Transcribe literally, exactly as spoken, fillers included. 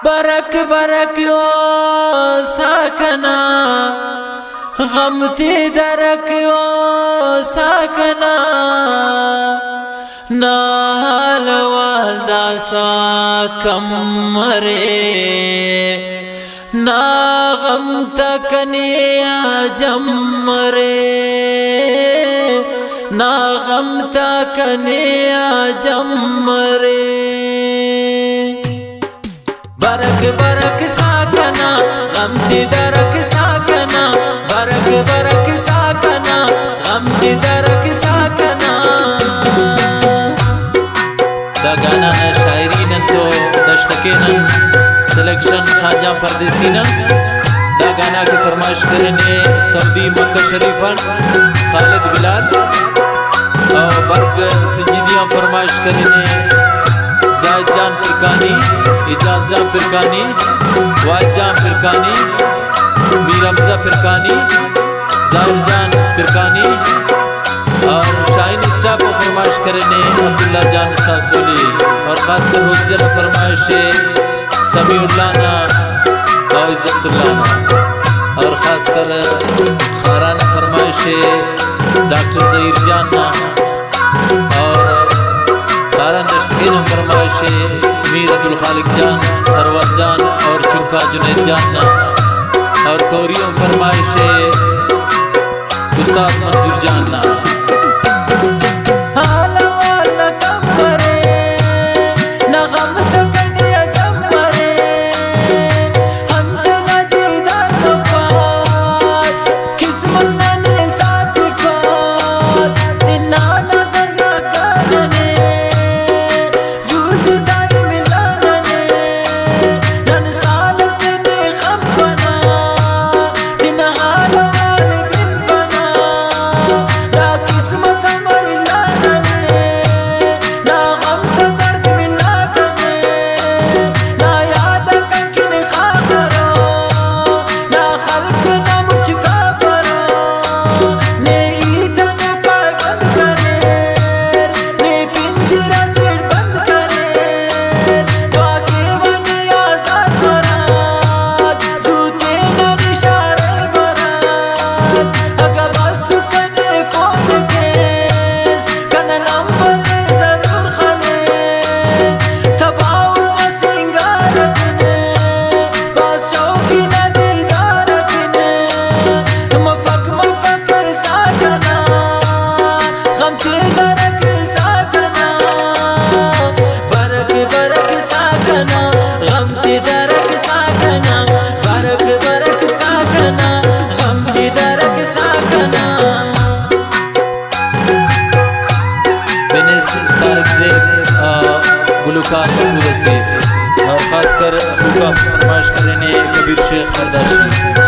برک برک او ساہ کنا، غم تے درک او ساہ کنا، نا حال احوال داسا کم مرے، نا غم تا کنے آ جم مرے، نا غم تا کنے آ جم مرے۔ برک برک ساہ کنا، غم تے درک ساہ کنا، برک برک ساہ کنا، غم تے درک ساہ کنا۔ دا گانا نا شاعری نن تو دشت کینن، سلیکشن خان جان پردیسی نا۔ دا گانا کہ فرمائش کرینے سعودی مکہ شریف آن خالد بلال، او برگ سجیدی آن فرمائش کرینے زاہد جان پرکانی، اعجاز جان پرکانی، واحد جان پرکانی، میر حمزہ پرکانی، ظاہر جان پرکانی اور شاہین اسٹاف آن فرمائش کرینے عبداللہ جان ساسولی، اور خاص کر روزی نا فرمائش ءِ سمیع اللہ نا اور عزت اللہ نا، اور خاص کر خاران نا فرمائش ءِ ڈاکٹر ظہیر جان نا، اور خاران دشت کین نا فرمائش ءِ میر عبدالخالق جان، سرور جان اور چنکا جنید جان نا، اور کوری نا فرمائش ءِ استاد منظور جان نا۔ حال احوال نا کم مرے، نا غم تکنے آ جم مرے، انت نا دیدار مفار، قسمت ننے ساتفار، تینا نظر نا کاننے، زور جدائی ملاننے، نن سال اس تینے خفنا، تینا حال احوال بنپنا، دا قسمت امر لانا نے، نا غم تا درد ملانا نے، نا یاد کن کن خاخرا، نا خلق نا مچ کافرا، نے ہیت نے پائے بند کرے۔ نے پنجرہ سے بند کرے، دعا کے ونی آزاد مراد، زوتے نن اشارے مراد، اگہ بس اس کنے فون کیس، کنا نمبر ضرور خلے، تباہ و سنگار کنے، بس شوقی نا دیدار کنے، مفک مفک ساہ کنا، غم تے درک ساہ کنا، برک برک ساہ کنا، غم تے درک ساہ کنا، برک برک ساہ کنا، غم تے درک ساہ کنا۔ بنس طارق زیب، آ، گلوکار مشہور اسے اور خاص کر خوکا فرمائش کرینے کبیر شیخ برداشی۔